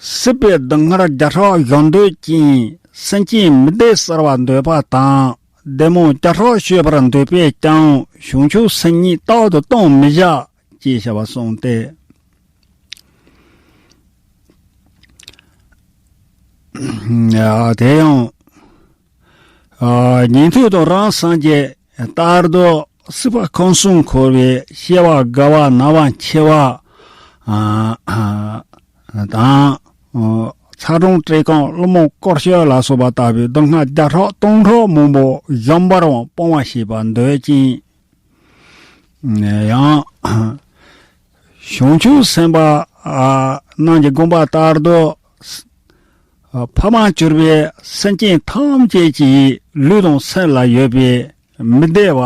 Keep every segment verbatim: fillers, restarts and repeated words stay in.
སྲིད་པའི་སྡུག་བསྔལ་བརྒྱ་ཕྲག་གཞོམ་འདོད་ཅིང་། སེམས་ཅན་མི་བདེ་གསལ་བར་འདོད་པ་དང་། བདེ་མོ་བརྒྱ་ཕྲག་སྤྱོད་པར་འདོད་པས་ཀྱང་། བྱང་ཆུབ་སེམས་ཉིད་རྟག་ཏུ་གཏོང་མི་བྱ། ཅེས་བྱ་བ་གསུངས་ཏེ། དེ་ཡང་། ཉན་ཐོས་དང་རང་སངས་རྒྱས་ལྟར་དུ་སྲིད་པ་ཁམས་གསུམ་འཁོར་བའི་སྐྱེ་བ་རྒ་བ་ན་བ་འཆི་བ་དང་། ཚ་གྲང་བཀྲེས་སྐོམ་གླེན་མོ་སྐོར་སྐྱོད་ལ་སོགས་པ་ལྟ་བུའི་སྡུག་བསྔལ་བརྒྱ་ཕྲག་སྟོང་ཕྲག་མང་པོ་གཞོམ་པར་སྤོང་བ་ཞེས་པ་འདོད་ཅིང་། ཡང་། བྱང་ཆུབ་སེམས་དཔའ་རྣམས་ཀྱི་དགོངས་པ་ལྟར་དུ། ཕ་མར་གྱུར་པའི་སེམས་ཅན་ཐམས་ཅད་ཀྱི་ལུས་དང་སེམས་ལ་ཡོད་པའི་མི་བདེ་བ་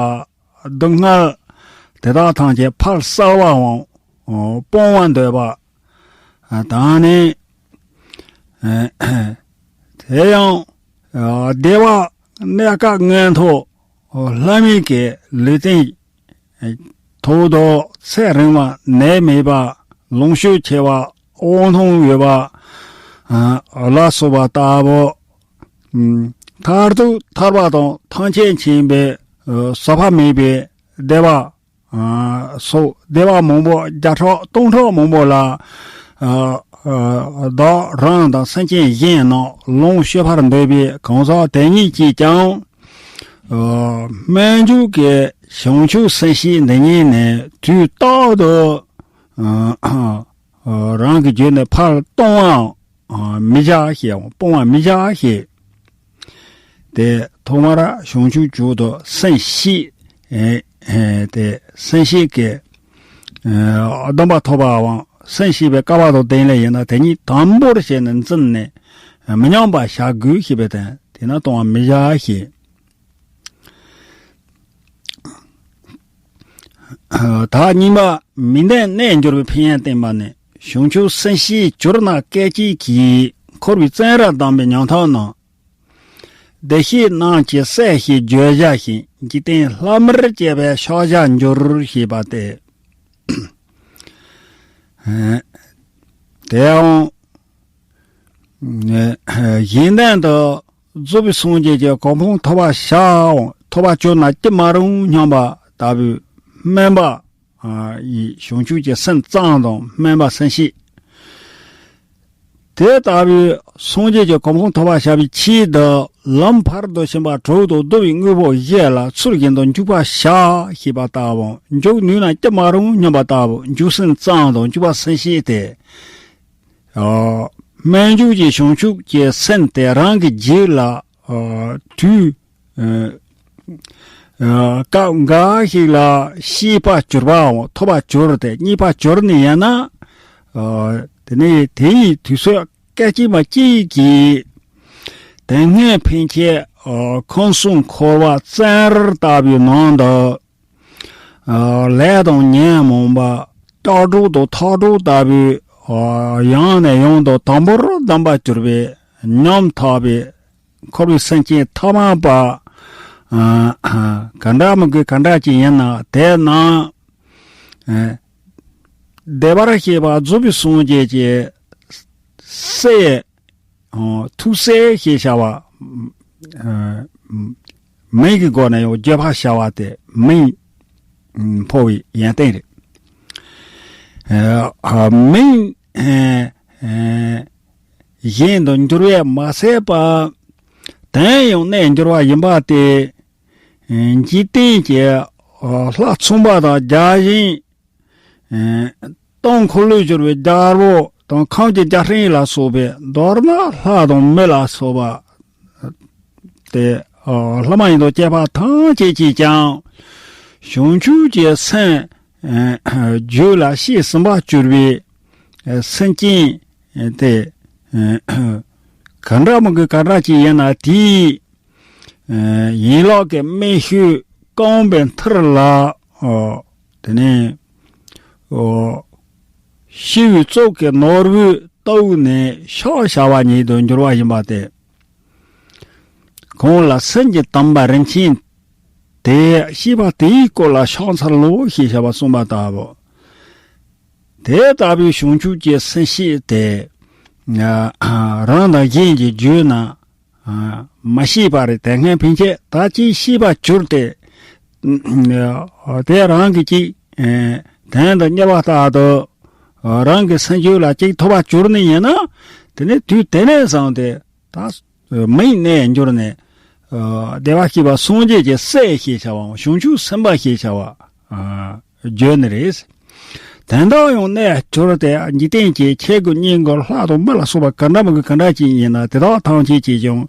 སྡུག་བསྔལ་དེ་དག་ཐམས་ཅད་ཕར་བསལ་བའམ་སྤོང་བར་འདོད་པ་དང་ནི། དེ་ཡང་བདེ་བ་གནས་སྐབས་མངོན་མཐོ་ལྷ་མིའི་གི་ལུས་རྟེན་ཐོག་ཏུ་ཚེ་རིང་བ་ནད་མེད་པ་ལོངས་སྤྱོད་ཆེ་བ་དབང་ཐང་ཡོད་པ་ལ་སོགས་པ་ལྟ་བུ། མཐར་ཐུག་ཐར་པ་དང་ཐམས་ཅད་མཁྱེན་པའི་ཟག་པ་མེད་པའི་བདེ་བ་སོགས་བདེ་བ་མང་པོ་བརྒྱ་ཕྲག་སྟོང་ཕྲག་མང་པོ་ལ་བདག་རང་དང་སེམས་ཅན་གཞན་རྣམས་ལོངས་སྤྱོད་པར་འདོད་པའི་གང་ཟག་དེ་ཉིད་ཀྱིས་ཀྱང་། སྨོན་འཇུག་གི་བྱང་ཆུབ་སེམས་བསྐྱེད་འདི་ཉིད་ནི་དུས་རྟག་ཏུ་རང་གི་རྒྱུད་ནས་ཕར་གཏོང་བའམ་མི་བྱ་ཞེས་སྤོང་བ་མི་བྱ་ཞེས། དེ་ཐོག་མར་བྱང་ཆུབ་མཆོག་ཏུ་སེམས་བསྐྱེད། དེ་སེམས་བསྐྱེད་ཀྱི་སྡོམ་པ་ཐོབ་པའམ་སེམས་བསྐྱེད་པའི་སྐལ་བ་དང་ལྡན་ལེ་ཡིན་ན་དེ་ཉིད་དམ་པོར་བྱས་ནས་འཛིན་ནས་མི་ཉམས་པར་བྱ་དགོས་ཞེས་པའི་དོན། དེས་ན་གཏོང་བ་མི་བྱ་ཞེས། བདག་སྙིགས་མ་མི་ལྡན་གནས་འགྱུར་བའི་ཕན་ཡོན་བསྟན་པ་ནི། བྱང་ཆུབ་སེམས་བསྐྱེད་གྱུར་ན་སྐད་ཅིག་གིས། འཁོར་བའི་བཙོན་རར་བསྡམས་པའི་ཉམ་ཐག་རྣམས། བདེ་གཤེགས་རྣམས་ཀྱི་སྲས་ཞེས་བརྗོད་བྱ་ཞིང་། འཇིག་རྟེན་ལྷ་མིར་བཅས་པའི་ཕྱག་བྱར་འགྱུར་ཞེས་པ་སྟེ། དེའང་གཞན་དོན་དུ་རྫོགས་པའི་སངས་རྒྱས་ཀྱི་གོ་འཕང་ཐོབ་པར་བྱའམ་ཐོབ་པར་གྱུར་ན་ཅི་མ་རུང་སྙམ་པ་ལྟ་བུའི་སྨོན་པ་ཡི་བྱང་ཆུབ་ཀྱི་སེམས་ཙམ་དང་སྨོན་པ་སེམས་བསྐྱེད། དེ་ལྟ་བུའི་སངས་རྒྱས་ཀྱི་གོ་འཕང་ཐོབ་པར་བྱ་བའི་ཆེད་དུ་ལམ་ཕར་འདོད་ཆེན་པོ་དྲུག་ཏུ་བསྡུ་བའི་དངོས་པོ་བཞི་ལ་ཚུལ་བཞིན་དུ་འཇུག་པར་བྱ་ཞེས་པ་ལྟ་བུ། འཇུག་ནུས་ན་ཅི་མ་རུང་སྙམ་པ་ལྟ་བུ་འཇུག་སེམས་ཙམ་དང་འཇུག་པ་སེམས་བསྐྱེད་དེ། སྨོན་འཇུག་གི་བྱང་ཆུབ་ཀྱི་སེམས་དེ་རང་གི་རྒྱུད་ལ་དུས་སྐབས་འགའ་ཞིག་ལ་སྐྱེས་པར་གྱུར་པའམ་ཐོབ་པར་གྱུར་ཏེ་རྙེད་པར་གྱུར་ནི་ཡིན་ན། དེ་ནས་དེ་ཡི་དུས་ཚོད་སྐད་ཅིག་མ་གཅིག་གིས་དེ་སྔའི་ཕན་ཆད་ཁམས་གསུམ་འཁོར་བ་བཙོན་རར་ལྟ་བུའི་ནང་དུ། ལས་དང་ཉོན་མོངས་པ་ལྕགས་སྒྲོག་དང་ཐག་སྒྲོག་ལྟ་བུའི་ཡང་ནས་ཡང་དུ་དམ་པོར་བསྡམས་པར་གྱུར་པའི་ཉམ་ཐག་པའི་འཁོར་བའི་སེམས་ཅན་ཐ་མལ་པ། ག་འདྲ་མི་དགོས་ག་འདྲ་ཅིག་ཡིན་ན་དེ་རྣམས། བདེ་བར་གཤེགས་པ་རྫོགས་པའི་སངས་རྒྱས་ཀྱི་སྲས། ཐུགས་སྲས་ཞེས་བྱ་བ། མིང་གི་སྒོ་ནས་ཡང་བརྗོད་པར་བྱ་བ་དེ་མིང་འཕོ་བའི་ཡོན་ཏན་རེད། མིང་གཞན་དུ་འགྱུར་བས་མ་ཟད་པ། དོན་ཡང་གནས་འགྱུར་བ་ཡིན་པ་སྟེ། འཇིག་རྟེན་གྱི་ལྷ་མཚུངས་པ་དང་བརྒྱ་བྱིན། སྟོང་འཁོར་ལོས་སྒྱུར་བའི་རྒྱལ་པོ་དང་ཁམས་ཀྱི་རྒྱལ་ཕྲན་ལ་སོགས་པའི་མདོར་ན་ལྷ་དང་མི་ལ་སོགས་པ་སྟེ། ལྷ་མ་ཡིན་དང་བཅས་པ་ཐམས་ཅད་ཀྱིས་ཀྱང་བྱང་ཆུབ་ཀྱི་སེམས་རྒྱུད་ལ་སྐྱེས་ཟིན་པར་གྱུར་པའི་སེམས་ཅན་དེ་ག་འདྲ་མི་དགོས་ག་འདྲ་ཅིག་ཡིན་ན་དེའི། ཡན་ལག་གི་སྨན་ཤུལ་རྐང་པའི་མཐིལ་ལ། དེ་ནས་ཤི་བའི་ཙོག་གི་ནོར་བུའི་སྟེང་ནས་ཕྱག་བྱ་བ་ཉིད་དུ་འགྱུར་བ་ཡིན་པ་སྟེ། གང་ལ་སེམས་ཀྱི་དམ་པ་རིན་ཆེན་དེ་ཤེས་པ་དེའི་སྐོར་ལ་ཕྱག་འཚལ་ལོ་ཞེས་བྱ་བ་གསུངས་པ་ལྟ་བུ། དེ་ལྟ་བུའི་བྱང་ཆུབ་ཀྱི་སེམས་བསྐྱེད་དེ། རང་དང་གཞན་གྱི་རྒྱུད་ན་མ་ཤེས་པ་རེད། དེ་སྔ་ཕན་ཆད་ད་ཅིག་ཤེས་པ་གྱུར་ཏེ། དེ་རང་གི་ཅིག་དོན་དུ་གཉེར་བ་ལྟར་དུ་རང་གི་སེམས་རྒྱུད་ལ་ཅིག་ཐོབ་པ་གྱུར་ནི་ཡིན་ན། དེ་ནས་དུས་དེ་ནས་བཟུང་སྟེ་ད་མིའི་གནས་གྱུར་ནས་བདེ་བར་གཤེགས་པ་སངས་རྒྱས་ཀྱི་སྲས་ཞེས་བྱ་བའམ་བྱང་ཆུབ་སེམས་དཔའ་ཞེས་བྱ་བ་བརྗོད་ནི་རེད། དོན་དག་ཡང་གནས་གྱུར་ཏེ། འཇིག་རྟེན་གྱི་ཆོས་ཀྱི་སྙིང་གི་ལྷ་དང་མི་ལ་སོགས་པ་ག་འདྲ་མོ་གི་ག་འདྲ་ཅིག་ཡིན་ན། དེ་དག་ཐམས་ཅད་ཀྱིས་ཀྱང་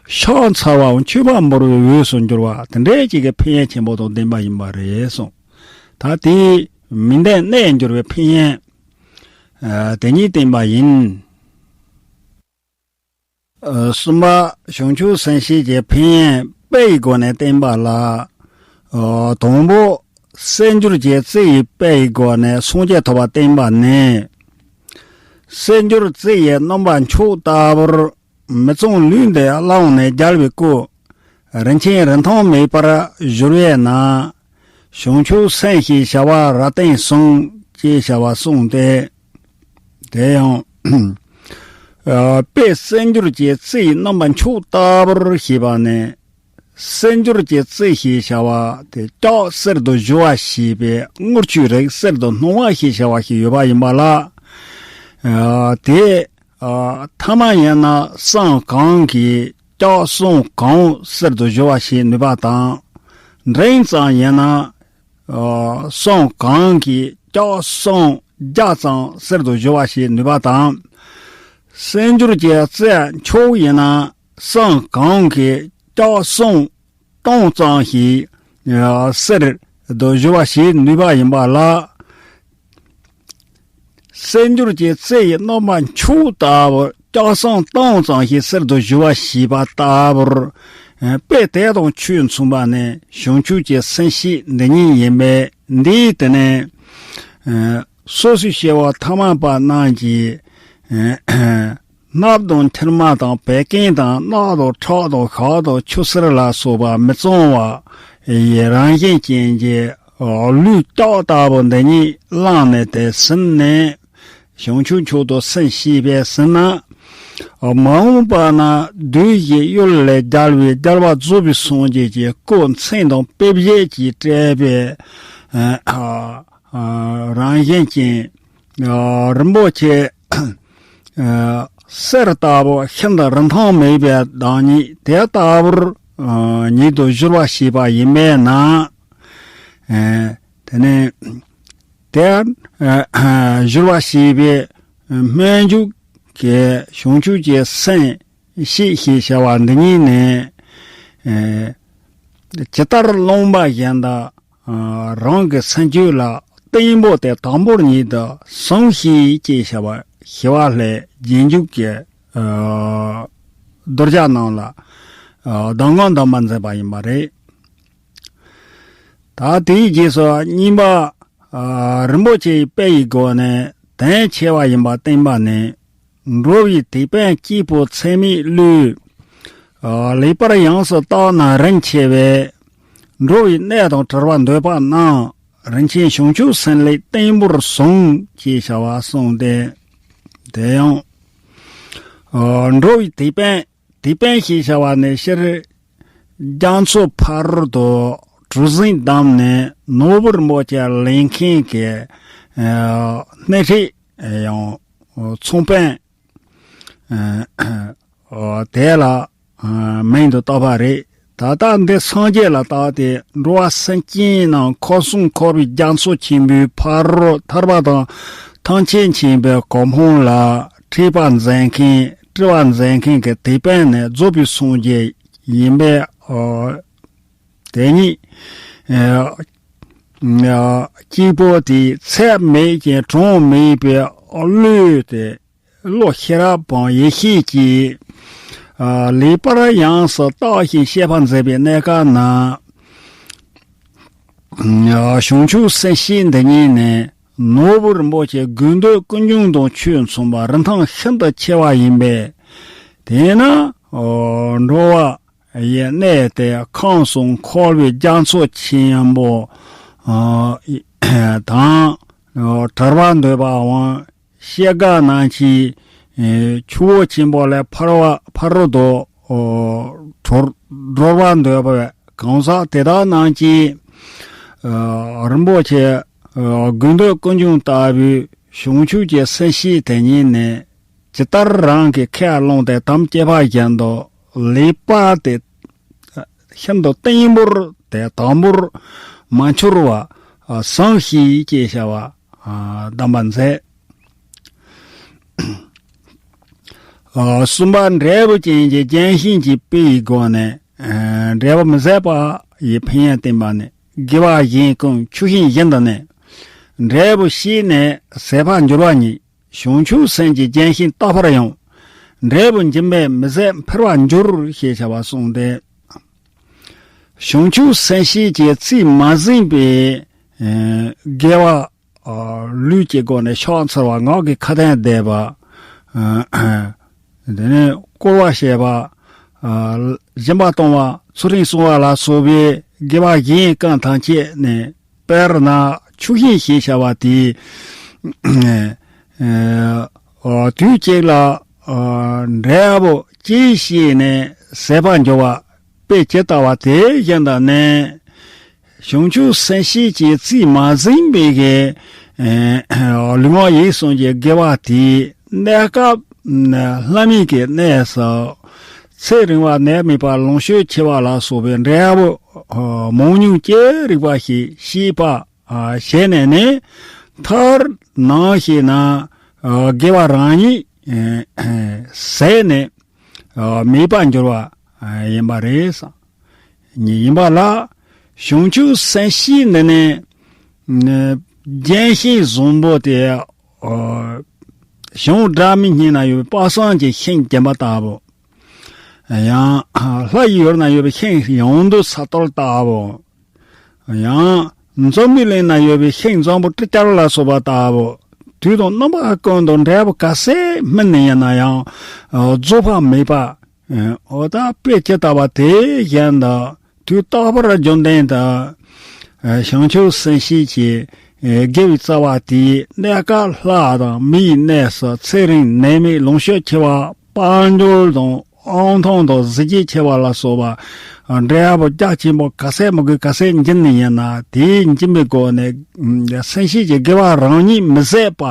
ཕྱག་འཚལ་བའམ་མཆོད་པ་འབུལ་བའི་འོས་སུ་འགྱུར་བ་དེ་འདྲའི་ཅིག་གི་ཕན་ཡོན་ཆེན་པོ་དང་ལྡན་པ་ཡིན་པ་རེད་གསུངས། ད་དེའི་མིང་དོན་གནས་འགྱུར་བའི་ཕན་ཡོན་དེ་ཉིད་བསྟན་པ་ཡིན། གསུམ་པ། བྱང་ཆུབ་སེམས་བསྐྱེད་ཀྱི་ཕན་ཡོན་དཔེ་ཡི་སྒོ་ནས་བསྟན་པ་ལ། དང་པོ། གསེར་འགྱུར་གྱི་རྩི་ཡི་དཔེ་ཡི་སྒོ་ནས་སངས་རྒྱས་ཐོབ་པ་བསྟན་པ་ནི། གསེར་འགྱུར་རྩི་ཡི་རྣམ་པ་མཆོག་ལྟ་བུར་མི་གཙང་ལུས་འདི་བླངས་ནས་རྒྱལ་བའི་སྐུ་རིན་ཆེན་རིན་ཐང་མེད་པར་བཞུགས་པས་ན། བྱང་ཆུབ་སེམས་ཞེས་བྱ་བ་རབ་བརྟན་གསུམ་ཅེས་བྱ་བ་གསུངས་ཏེ། དེ་ཡང་། དཔེ་གསེར་འགྱུར་གྱི་རྩི་ཡི་རྣམ་པ་མཆོག་ལྟ་བུར་ཞེས་པ་ནི། གསེར་འགྱུར་གྱི་རྩི་ཞེས་བྱ་བ་དེ་ལྕགས་གསེར་དུ་བཞུ་བ་ཞེས་པའི་དངུལ་ཆུའི་རིགས་གསེར་དུ་སྣང་བ་ཞེས་བྱ་བ་ཞིག་ཡོད་པ་ཡིན་པ་ལ། དེ་ཐ་མ་ཡིན་ན་བསང་གང་གིས་ལྕགས་བསང་གང་གསེར་དུ་བཞུ་བ་ཞེས་ནུས་པ་དང་། འབྲིང་ཙམ་ཡིན་ན། བསང་གང་གིས་ལྕགས་བསང་བརྒྱ་ཙམ་གསེར་དུ་བཞུ་བ་ཞེས་ནུས་པ་དང་། གསེར་འགྱུར་གྱི་རྩི་མཆོག་ཡིན་ན་བསང་གང་གིས་ལྕགས་བསང་སྟོང་ཙམ་ཞིག་གསེར་དུ་བཞུ་བ་ཞེས་ནུས་པ་ཡིན་པ་ལ། གསེར་འགྱུར་གྱི་རྩི་ཡི་རྣམ་པ་མཆོག་ལྟ་བུ་ལྕགས་བསང་སྟོང་ཙམ་ཞིག་གསེར་དུ་བཞུ་བ་ཞེས་པ་ལྟ་བུར། དཔེ་དེ་དང་ཆོས་མཚུངས་པ་ནི་བྱང་ཆུབ་ཀྱི་སེམས་བསྐྱེད་འདི་ཉིད་ཡིན་པས། འདིའི་སྟེང་ནས་སོ་སོའི་སྐྱེ་བོ་ཐ་མལ་པ་རྣམས་ཀྱིས། སྣབས་དང་མཐེབ་མ་དང་བད་ཀན་དང་རྣག་དང་ཁྲག་དང་ཤ་དང་ཆུ་སེར་ལ་སོགས་པ་མི་གཙང་བ་ཡི་རང་བཞིན་ཅན་གྱི་ལུས་ལྕགས་ལྟ་བུ་འདི་ཉིད་བླངས་ནས་དེ་ཟིན་ནས། བྱང་ཆུབ་མཆོག་ཏུ་སེམས་བསྐྱེད་པས་ཟིན་ན། མ་འོངས་པ་ན་བདུད་བཞིའི་གཡུལ་ལས་རྒྱལ་བའི་རྒྱལ་བ་རྫོགས་པའི་སངས་རྒྱས་ཀྱི་སྐུ་མཚན་དང་དཔེ་བྱད་ཀྱིས་སྤྲས་པའི་རང་བཞིན་ཅན་རིན་པོ་ཆེ་གསེར་ལྟ་བུ་ཤིན་ཏུ་རིན་ཐང་མེད་པའི་བདག་ཉིད་དེ་ལྟ་བུར་ཉིད་དུ་བཞུར་བ་ཞེས་པ་ཡིན་པས་ན། དེ་ནས། དེར་བཞུར་བ་ཞེས་པའི་སྨོན་འཇུག་གི་བྱང་ཆུབ་ཀྱི་སེམས་བསྐྱེད་ཞེས་བྱ་བ་འདི་ཉིད་ནི། ཇི་ལྟར་བླངས་པ་བཞིན་དུ་རང་གི་སེམས་རྒྱུད་ལ་བརྟན་པོ་དེ་དང་པོར་ཉིད་དུ་བཟུང་ཞིག་ཅེས་བྱ་བ་ཞི་བ་ལྷའི་རྗེས་འཇུག་གི་གདུལ་བྱ་རྣམས་ལ་གདམས་ངག་གདམས་པ་མཛད་པ་ཡིན་པ་རེད། ད་དེའི་རྗེས་སུ་གཉིས་པ། རིན་པོ་ཆེའི་དཔེ་ཡི་སྒོ་ནས་དོན་ཆེ་བ་ཡིན་པ་བསྟན་པ་ནི། འགྲོ་བའི་དེད་དཔོན་སྐྱེས་བུ་ཚད་མེད་བློས། ལེགས་པར་ཡོངས་སུ་བརྟགས་ན་རིན་ཆེ་བས། འགྲོ་བའི་གནས་དང་བྲལ་བར་འདོད་པ་རྣམས། རིན་ཆེན་བྱང་ཆུབ་སེམས་ལས་བརྟན་པོར་བཟུང་ཅེས་བྱ་བ་གསུངས་ཏེ། དེ་ཡང་། འགྲོ་བའི་དེད་དཔོན། དེད་དཔོན་ཞེས་བྱ་བ་ནི་སྤྱིར་རྒྱ་མཚོ་ཕ་རོལ་ཏུ་གྲུ་གཟིངས་བསྡམས་ནས་ནོར་བུ་རིན་པོ་ཆེ་ལེན་མཁན་གྱི་སྣེ་ཁྲིད་ཡང་ཚོང་དཔོན་དེ་ལ་མིང་དུ་བཏགས་པ་རེད། ད་ལྟ་འདི་སངས་རྒྱས་ལ་བཏགས་ཏེ་འགྲོ་བ་སེམས་ཅན་རྣམས་འཁོར་གསུམ་འཁོར་བའི་རྒྱ་མཚོ་ཆེན་པོའི་ཕ་རོལ་ཐར་པ་དང་ཐམས་ཅད་མཁྱེན་པའི་གོ་འཕང་ལ་ཁྲིད་པ་མཛད་མཁན་སྤྲུལ་པ་མཛད་མཁན་གྱི་དེད་དཔོན་ནི་རྫོགས་པའི་སངས་རྒྱས་ཡིན་པས། དེ་ཉིད་སྐྱེས་བུ་དེའི་ཚད་མེད་ཅིང་གྲངས་མེད་པའི་བློས་ཏེ། བློ་ཤེས་རབ་དང་ཡེ་ཤེས་ཀྱིས་ལེགས་པར་ཡོངས་སུ་བརྟགས་ཤིང་དཔྱད་པ་མཛད་པའི་གནས་སྐབས་ན། བྱང་ཆུབ་སེམས་བསྐྱེད་འདི་ཉིད་ནི་ནོར་བུ་རིན་པོ་ཆེ་དགོས་འདོད་ཀུན་འབྱུང་དང་ཆོས་མཚུངས་པ་རིན་ཐང་ཤིན་ཏུ་ཆེ་བ་ཡིན་པས། དེས་ན་འགྲོ་བ་ཡི་གནས་དེ་ཁམས་གསུམ་འཁོར་བའི་རྒྱ་མཚོ་ཆེན་པོ་དང་བྲལ་བར་འདོད་པའམ་སྐྱེ་རྒ་ན་འཆིའི་ ཆུ་བོ་ཆེན་པོ་ལས་ཕར་བ་ཕ་རོལ་ཏུ་ཨོ་གྲོལ་གྲོལ་བར་འདོད་པའི་གང་ཟག་དེ་དག་རྣམས་ཀྱིས་ཨོ་རིན་པོ་ཆེ་ཨོ་དགོས་འདོད་ཀུན་འབྱུང་ལྟ་བུའི་བྱང་ཆུབ་ཀྱི་སེམས་བསྐྱེད་དེ་ཉིད་ནི་ཇི་ལྟར་རང་གིས་ཁས་བླངས་ཏེ་དམ་བཅས་པ་བཞིན་དུ་ལེགས་པར་དེ་ཤིན་ཏུ་བརྟན་པོར་དེ་དམ་པོར་མ་འཆོར་བ་བཟང་ཞིང་ཞེས་བྱ་བ་གདམས་པ་མཛད། གསུམ་པ་འབྲས་བུ་ཅན་གྱི་བརྒྱན་ཞིང་གི་དཔེ་ཡི་སྒོ་ནས་འབྲས་བུ་མི་ཟད་པ་ཡི་ཕན་ཡོན་བསྟན་པ་ནི། དགེ་བ་གཞན་ཀུན་ཆུ་ཤིང་བཞིན་དུ་ནི། འབྲས་བུ་ཤེས་ནས་ཟད་པར་འགྱུར་བ་ཉིད། བྱང་ཆུབ་སེམས་ཀྱི་རྒྱན་ཤིང་རྟག་པར་ཡང་། འབྲས་བུ་འབྱིན་པས་མི་ཟད་འཕེལ་བར་འགྱུར་ཞེས་བྱ་བ་གསུངས་ཏེ། བྱང་ཆུབ་སེམས་བསྐྱེད་ཀྱི་རྩིས་མ་ཟིན་པའི་དགེ་བ་ལུས་ཀྱི་སྒོ་ནས་ཕྱག་འཚལ་བ། ངག་གི་ཁ་ཏོན་བཟླས་པ། དེ་ནས་བསྐོར་བ་བྱེད་པ། སྦྱིན་པ་གཏོང་བ། ཚུལ་ཁྲིམས་སྲུང་བ་ལ་སོགས་པའི་དགེ་བ་གཞན་ཀུན་ཐམས་ཅད་ནི། དཔེར་ན་ཆུ་ཤིང་ཞེས་བྱ་བ་དེས་དུས་གཅིག་ལ་འབྲས་བུ་ཅི་ཞིག་ནས་ཟད་པར་འགྱུར་བ་དཔེ་ཇི་ལྟ་བ་དེ་བཞིན་དུ་ནི། བྱང་ཆུབ་སེམས་བསྐྱེད་ཀྱི་རྩིས་མ་ཟིན་པའི་གི་ལུས་ངག་ཡིད་གསུམ་གྱི་དགེ་བ་དེས་གནས་སྐབས་ལྷ་མིན་གྱི་གནས་སུ་ཚེ་རིང་བ་ནད་མེད་པ་ལོངས་སྤྱོད་ཆེ་བ་ལ་སོགས་པའི་འབྲས་བུ་མང་ཉུང་ཅི་རིགས་པ་ཞིག་ཤེས་པ་བྱས་ནས་ནི། མཐར་ནང་ཞིག་ན་དགེ་བ་རང་ཉིད་ཟད་ནས་མེད་པར་འགྱུར་བ་ཡིན་པ་རེད། ཡིན་པ་ལ། བྱང་ཆུབ་སེམས་བསྐྱེད་འདི་ནི་རྒྱན་ཤིང་བཟང་པོ་དེ་བྱང་སྒྲ་མི་སྙན་ན་ཡོད་པའི་དཔག་བསམ་གྱི་ཤིང་གྱོན་པ་ལྟ་བུ། ཡང་ལྷ་ཡི་ཡུལ་ན་ཡོད་པའི་ཤིང་ཡང་དུ་ས་གཏོར་ལྟ་བུ། ཡང་འཛམ་བུའི་གླིང་ན་ཡོད་པའི་ཤིང་འཛམ་བུ་ཏྲི་ཅར་ལ་སོགས་པ་ལྟ་བུ། དུས་དང་རྣམ་པ་ཀུན་ཏུ་འབྲས་བུ་ག་ཚད་སྨིན་ནས་ཡིན་ན་ཡང་རྫོགས་པ་མེད་པ། འོ་ད་དཔེ་ཇི་ལྟ་བ་དེ་བཞིན་དུ་དུས་རྟག་པར་རྒྱུན་ལྡན་དུ་བྱང་ཆུབ་སེམས་བསྐྱེད་ཀྱི་དགེ་བའི་རྩ་བ་དེས་གནས་སྐབས་ལྷ་དང་མིའི་གནས་སུ་ཚེ་རིང་ནད་མེད་ལོངས་སྤྱོད་ཆེ་བ་དཔལ་འབྱོར་དང་དབང་ཐང་དང་གཟི་བརྗིད་ཆེ་བ་ལ་སོགས་པ་འབྲས་བུ་རྒྱ་ཆེན་པོ་ག་ཚད་མི་དགོས་ག་ཚད་འབྱིན་ནི་ཡིན་ན། དེའི་འབྱིན་པའི་སྒོ་ནས་སེམས་བསྐྱེད་ཀྱི་དགེ་བ་རང་ཉིད་མི་ཟད་པ།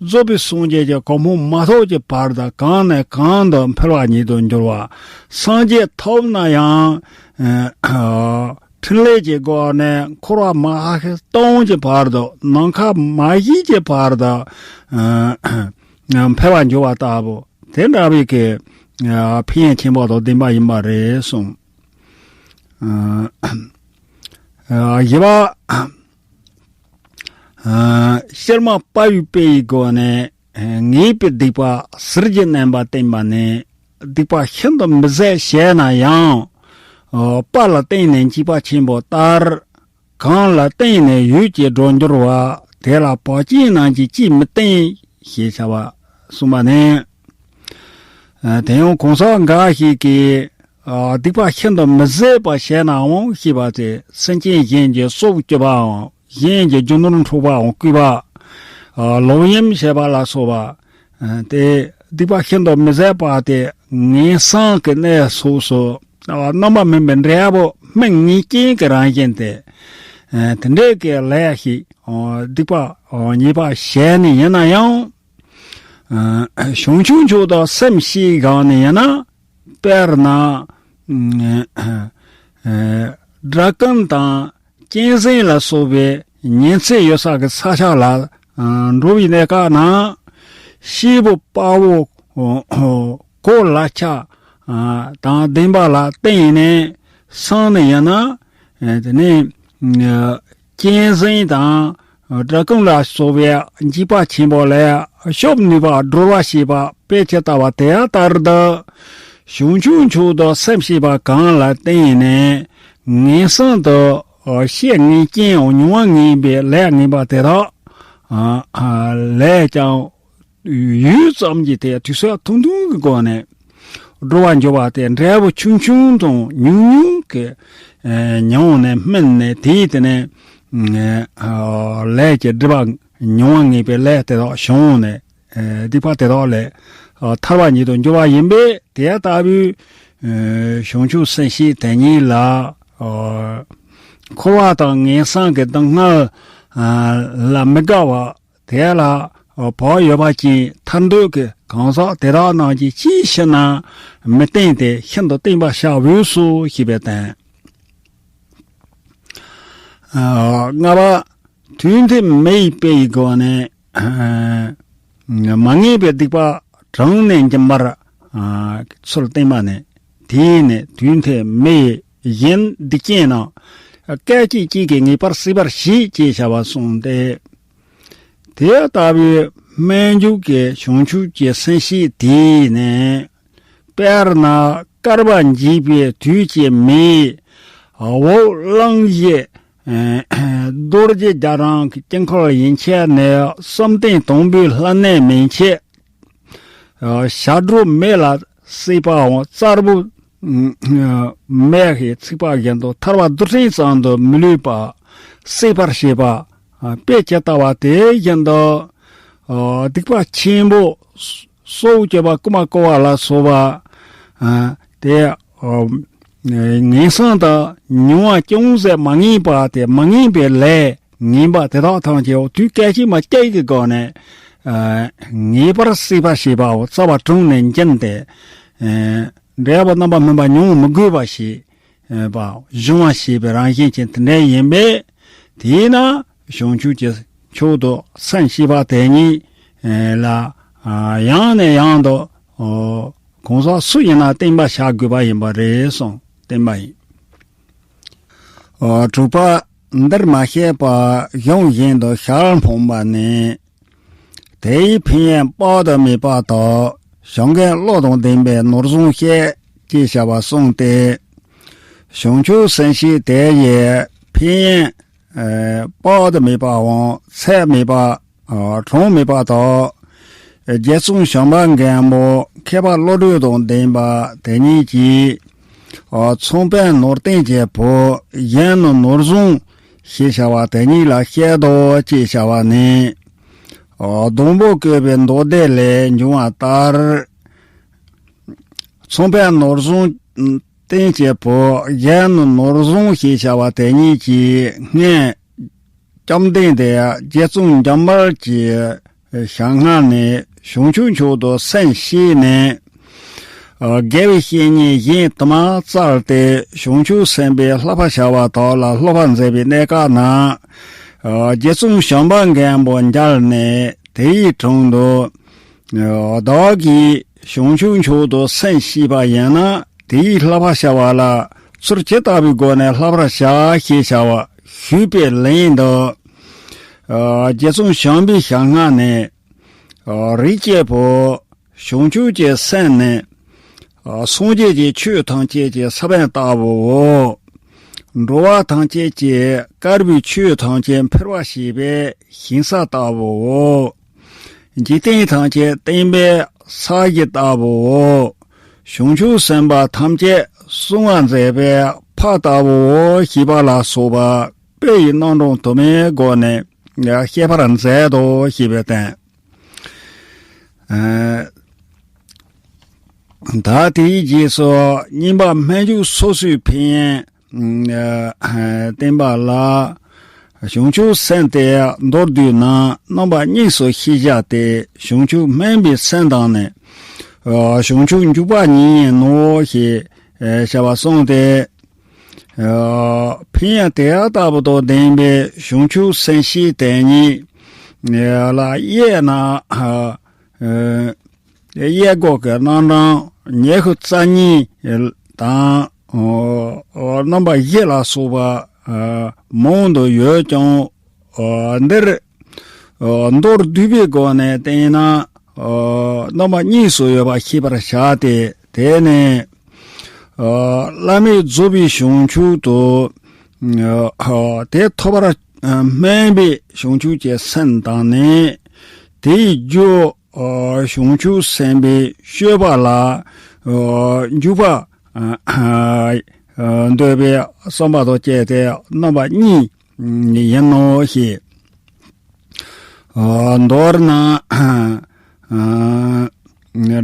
རྫོགས་པའི་སངས་རྒྱས་ཀྱི་གོ་འཕང་མ་ཐོབ་ཀྱི་བར་དུ་གང་ནས་གང་དུ་འཕེལ་བ་ཉིད་དུ་འགྱུར་བ། སངས་རྒྱས་ཐོབ་ན་ཡང་། ཕྲིན་ལས་ཀྱི་སྒོ་ནས་འཁོར་བ་མ་ཧ་ཤི་སྟོང་གི་བར་དུ། ནམ་མཁའ་མ་བཞུད་ཀྱི་བར་དུ་འཕེལ་བར་འགྱུར་བ་ལྟ་བུ། དེ་འདྲ་བའི་གི་ཕན་ཡོན་ཆེན་པོ་དང་ལྡན་པ་ཡིན་པ་རེད་གསུངས། བཞི་པ། ཤར་མ་དཔའ་བོའི་དཔེ་ཡི་སྒོ་ནས་ངེས་པའི་སྡིག་པ་ཟུར་གྱིས་མནན་པ་བསྟན་པ་ནི། སྡིག་པ་ཤིན་ཏུ་མི་བཟད་བྱས་ན་ཡང་། དཔའ་ལ་བརྟེན་ནས་འཇིགས་པ་ཆེན་པོ་ལྟར། གང་ལ་བརྟེན་ནས་ཡུད་ཀྱིས་སྒྲོལ་འགྱུར་བ། དེ་ལ་བག་ཅན་རྣམས་ཀྱིས་ཅིས་མི་བརྟེན། ཞེས་བྱ་བ་གསུངས་པ་ནི། དེ་ཡང་གང་ཟག་འགའ་ཞིག་གིས་སྡིག་པ་ཤིན་ཏུ་མི་བཟད་པ་བྱས་ནའང་ཞེས་པ་སྟེ། སེམས་ཅན་གཞན་གྱི་སྲོག་གཅོད་པའམ། གཞན་གྱི་རྒྱུ་ནོར་འཕྲོག་པའམ་བརྐུས་པ། ལོག་གཡེམ་བྱེད་པ་ལ་སོགས་པ། དེ་སྡིག་པ་ཤིན་ཏུ་མི་བཟད་པ་སྟེ། ངན་སོང་གི་གནས་སོགས་སུ་རྣམ་པ་སྨིན་པའི་འབྲས་བུ་སྨིན་ངེས་རྐྱེན་གྱི་རང་བཞིན་ཏེ། དེ་འདྲའི་གི་ལས་ཤིག་སྡིག་པ་ཉེས་པ་བྱས་ནས་ཡིན་ན་ཡང་། བྱང་ཆུབ་མཆོག་ཏུ་སེམས་བསྐྱེད་བསྒང་ནས་ཡིན་ན། དཔེར་ན། དགྲ་རྐུན་དང་གཅན་གཟན་ལ་སོགས་པའི་ཉེན་ཚད་ཡོད་ས་གི་ས་ཆ་ལ་འགྲོ་བའི་གནས་སྐབས་ན། སྐྱེས་བུ་དཔའ་བོ་གོ་ལ་ཆ་དང་ལྡན་པ་ལ་བརྟེན་ནས་སོང་ནས་ཡིན་ན། དེ་ནས་གཅན་གཟན་དང་། དགྲ་རྐུན་ལ་སོགས་པའི་འཇིགས་པ་ཆེན་པོ་ལས་སྐྱོབ་ནུས་པ་སྒྲོལ་བར་བྱེད་པ་དཔེ་ཇི་ལྟ་བ་དེ་ལྟར་དུ། བྱང་ཆུབ་མཆོག་ཏུ་སེམས་བསྐྱེད་པ་གང་ལ་བརྟེན་ནས་ངན་སོང་དུ་སྐྱེ་ངེས་རྐྱེན་མྱོང་བ་ངེས་པའི་ལས་ངན་པ་དེ་དག་ལས་ཀྱང་ཡུད་ཙམ་གྱི་དེ་དུས་ཚོད་ཐུང་ཐུང་གི་སྒོ་ནས་སྒྲོལ་བར་འགྱུར་བ་དེ། འབྲས་བུ་ཆུང་ཆུང་དང་ཉུང་ཉུང་གི་མྱོང་ནས་སྨིན་ནས། དེའི་དེ་ནས་ལས་ཀྱི་སྒྲིབ་པ་མྱོང་བ་ངེས་པའི་ལས་དེ་དག་བྱུང་ནས། ཨ་སྡིག་པ་དེ་དག་ལས་ཨ་ཐར་བ་ཉིད་དུ་འགྱུར་བ་ཡིན་པས། དེ་ལྟ་བུའི་ཨ་བྱང་ཆུབ་སེམས་བསྐྱེད་དེ་ཉིད་ལ་ཨ་འཁོར་བ་དང་ངན་སོང་གི་སྡུག་བསྔལ་ཨ་ལ་མི་དགའ་བ། དེ་ལ་བག་ཡོད་པ་ཅིག་ཐར་འདོད་ཀྱི་གང་ཟག་དེ་དག་རྣམས་ཀྱིས་ཅིའི་ཕྱིར་ན་མི་བསྟེན་ཏེ། ཤིན་ཏུ་བསྟེན་པར་བྱ་འོས་སོ་ཞེས་པའི་དོན། ལྔ་པ། དུས་མཐའི་མེ་ཡི་དཔེ་ཡི་སྒོ་ནས་མ་ངེས་པའི་སྡིག་པ་དྲངས་ནས་འབྱིན་པར་ཚུལ་བསྟན་པ་ནི། དེས་ནི་དུས་མཐའི་མེ་ཡིས་གཞན་སྡིག་ཅན་རྣམས་སྐད་ཅིག་གཅིག་གིས་ངེས་པར་སྲིད་པར་བྱེད་ཅེས་བྱ་བ་གསུངས་ཏེ། དེ་ལྟ་བུའི་སྨོན་འཇུག་གི་བྱང་ཆུབ་ཀྱི་སེམས་བསྐྱེད་དེས་ནི། དཔེར་ན་བསྐལ་པ་འཇིག་པའི་དུས་ཀྱི་མེ་འོད་གླིང་བཞི་རྡོ་རྗེ་རྒྱ་གྲམ་གྱི་དཀྱིལ་འཁོར་ཡན་ཆད་ནས་བསམ་གཏན་དང་པོའི་ལྷ་གནས་མན་ཆད་ཨ་ཞབས་བྲོ་མེ་ལ་བསྲེགས་པའམ་བཙར་བུ་ཨ་མེ་ཡིས་ཚིག་པ་བཞིན་དུ་ཐར་པ་རྡུལ་ཕྲན་ཙམ་དུ་མི་ལུས་པ་བསྲེག་པར་བྱེད་པ། ཨ་དཔེ་ཇི་ལྟ་བ་དེ་བཞིན་དུ་ཨ་སྡིག་པ་ཆེན་པོ་སྲོག་གཅོད་པ་རྐུ་མ་རྐུ་བ་ལ་སོགས་པ་ཨ་དེ་ཨ་ངན་སོང་དང་མྱོང་བ་ཅུང་ཟད་མ་ངེས་པ་དེ་མ་ངེས་པའི་ལས་ངན་པ་དེ་དག་ཐམས་ཅད་དུས་སྐད་ཅིག་མ་གཅིག་གི་སྒོ་ནས་ཨ་ངེས་པར་སྲིད་པར་བྱེད་པའོ། རྩ་བ་དྲུངས་ནས་འབྱིན་ཏེ་ཨ་འབྲས་བུ་རྣམ་པ་སྨིན་པ་མྱོང་མི་དགོས་པ་ཞིག་པའོ། སྦྱོང་བ་ཞེས་པའི་རང་བཞིན་ཅན་དེ་འདྲ་ཡིན་པས། དེས་ན་བྱང་ཆུབ་ཀྱི་མཆོག་ཏུ་སེམས་བསྐྱེད་པ་དེ་ཉིད་ལ་ཡང་ནས་ཡང་དུ་གང་ཟག་སུ་ཡིན་ན་བརྟེན་པར་བྱ་དགོས་པ་ཡིན་པ་རེད་གསུངས། བསྟན་པ་ཡིན། དྲུག་པ། འདིར་མ་བཤད་པ་གཞུང་བཞིན་དུ་ཞལ་ཕངས་པ་ནི། དེ་ཡི་ཕན་ཡོན་དཔག་ཏུ་མེད་པ་དག། བྱང་གི་བློ་དང་ལྡན་པས་ནོར་བཟང་བཤད། ཅེས་བྱ་བ་གསུངས་ཏེ། བྱང་ཆུབ་སེམས་བསྐྱེད་དེ་ཡི་ཕན་ཡོན་དཔག་ཏུ་མེད་པའམ་ཚད་མེད་པ་གྲངས་མེད་པ་དག། རྗེ་ཙོང་བྱམས་པ་མགོན་པོ་མཁས་པ་བློ་གྲོས་དང་ལྡན་པ་དེ་ཉིད་ཀྱིས། ཨ་ཚངས་པའི་ནོར་བསྟན་གྱི་བུ་གཞན་ནི་ནོར་བཟང་ཞེས་བྱ་བ་དེ་ཉིད་ལ་བཤད་དོ་ཅེས་བྱ་བ་ནི། ཨ་སྡོང་པོ་བཀོད་པའི་མདོ་སྡེ་ལས་འབྱུང་བ་ལྟར། ཚངས་པའི་ནོར་བཟང་བསྟན་གྱི་བུ་གཞན་ནི་ནོར་བཟང་ཞེས་བྱ་བ་དེ་ཉིད་ཀྱིས་སྔོན། བཅོམ་ལྡན་འདས་རྗེ་ཙོང་འཇམ་དཔལ་གྱི་ཞལ་སྔ་ནས་བྱང་ཆུབ་མཆོག་ཏུ་སེམས་བསྐྱེད་ནས། དགེ་བའི་བཤེས་གཉེན་གཞན་དུ་མ་བཙལ་ཏེ་བྱང་ཆུབ་སེམས་དཔའི་བསླབ་པ་བྱ་བ་དག་ལ་སློབ་པ་མཛད་པའི་གནས་སྐབས་ན། རྗེ་ཙོང་བྱམས་པ་མགོན་པོ་མཇལ་ནས་དེ་ཡི་དྲུང་དུ། བདག་གིས་བྱང་ཆུབ་མཆོག་ཏུ་སེམས་བསྐྱེད་པ་ཡིན་ན་དེའི་བསླབ་པ་བྱ་བ་ལ་ཚུལ་ཇི་ལྟ་བུའི་སྒོ་ནས་བསླབ་པར་བྱ་ཞེས་བྱ་བ་ཞུས་པའི་ལན་དུ། རྗེ་ཙོང་བྱམས་པའི་ཞལ་སྔ་ནས། རིགས་ཀྱི་བུ། བྱང་ཆུབ་ཀྱི་སེམས་ནི། སངས་རྒྱས་ཀྱི་ཆོས་ཐམས་ཅད་ཀྱི་ས་བོན་ལྟ་བུའོ། འགྲོ་བ་ཐམས་ཅད་ཀྱི་དཀར་པོའི་ཆོས་ཐམས་ཅད་འཕེལ་བར་བྱེད་པའི་ཞིང་ས་ལྟ་བུའོ། འཇིག་རྟེན་ཐམས་ཅད་བརྟན་པའི་ས་གཞི་ལྟ་བུའོ། བྱང་ཆུབ་སེམས་དཔའ་ཐམས་ཅད་སྲུང་བར་མཛད་པའི་ཕ་ལྟ་བུའོ་ཞེས་པ་ལ་སོགས་པ་དཔེ་ཡི་རྣམ་གྲངས་དུ་མའི་སྒོ་ནས་བཤད་པར་མཛད་དོ་ཞེས་པའི་དོན། ཨ་ད་དེའི་རྗེས་སུ་གཉིས་པ་སྨོན་འཇུག་སོ་སོའི་ཕན་ཡོན་བསྟན་པ་ལ། བྱང་ཆུབ་སེམས་དེ་མདོར་བསྡུས་ན་རྣམ་པ་གཉིས་སུ་ཤེས་བྱ་སྟེ། བྱང་ཆུབ་སྨོན་པའི་སེམས་དང་ནི། བྱང་ཆུབ་འཇུག་པ་གཉིས་ཡིན་ནོ་ཞེས་བྱ་བ་གསུངས་ཏེ། ཕན་ཡོན་དེ་ལྟ་བུ་དང་ལྡན་པའི་བྱང་ཆུབ་སེམས་བསྐྱེད་དེ་ཉིད་ལ་དབྱེ་ན། དབྱེ་སྒོ་གི་རྣམ་གྲངས་ཉི་ཤུ་རྩ་གཉིས་དང་། རྣམ་པ་བཞི་ལ་སོགས་པ་མང་དུ་ཡོད་ཀྱང་། འདིར་མདོར་བསྡུས་པའི་སྒོ་ནས་བསྟན་ན་རྣམ་པ་གཉིས་སུ་ཡོད་པ་ཤེས་པར་བྱ་སྟེ། དེ་ནི་བླ་མེད་རྫོགས་པའི་བྱང་ཆུབ་ཏུ་དེ་ཐོབ་པར་སྨོན་པའི་བྱང་ཆུབ་ཀྱི་སེམས་དང་ནི། དེའི་རྒྱུ་བྱང་ཆུབ་སེམས་དཔའི་སྤྱོད་པ་ལ་འཇུག་པ་འདོད་པའི་བསམ་པ་དང་བཅས་ཏེ་རྣམ་པ་གཉིས་ཡིན་ནོ་ཞེས། མདོར་ན། ཨ།